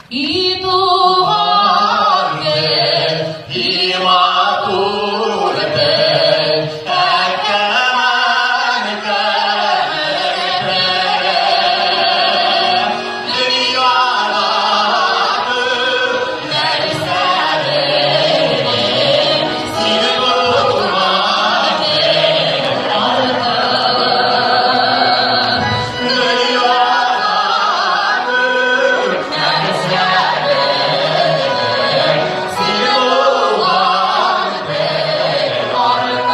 И туган тел, и матур тел, әткәм, әнкәм, Дөньяда күп нәрсә белдем, син туган тел артык. Дөньяда күп нәрсә белдем, син туган тел артык.